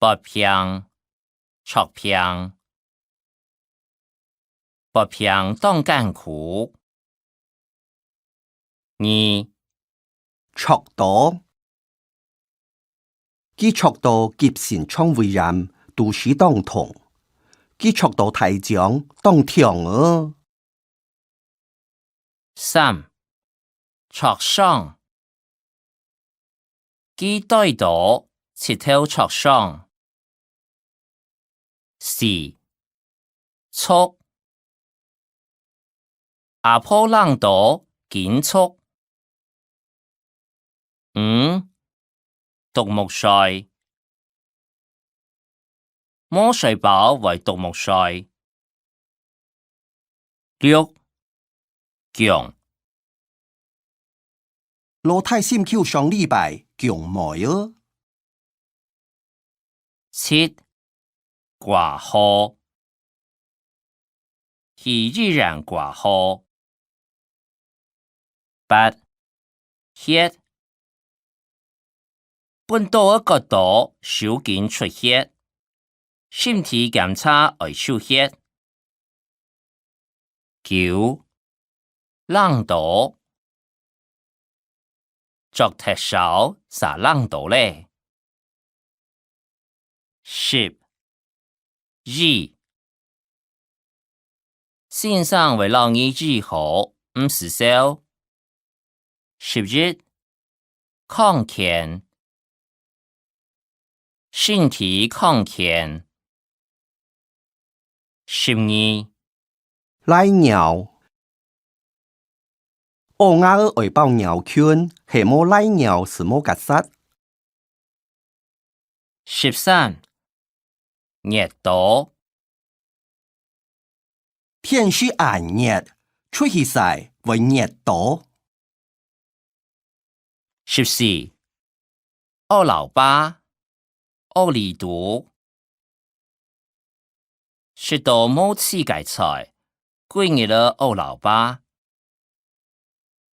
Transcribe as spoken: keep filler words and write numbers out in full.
發病，著病。發病當艱苦。二，著刀。佢著到急性腸胃炎，肚屎當痛。佢著到大腸，當痛哦。 三，著傷。佢跌倒，膝頭著傷。四，擳。阿婆冷到緊擳。 五，啄目睡。無睡飽會啄目睡。六，降。老弟心臼上禮拜降妹哦。 七，掛號。去醫院掛號。八，血。分刀个角度，手緊出血。身體檢查愛抽血。 九，冷到。著忒燒，嗄冷到咧。十，醫。先生會摎你醫好，毋使愁。 十一，康健。身體康健。十二，拉尿。屙尿愛包尿巾，係無拉尿斯無結煞。 十三，熱到。天時恁熱，出去曬會熱到。十四，屙摎粑，屙痢肚。食到無趣个菜，歸日仔屙摎粑。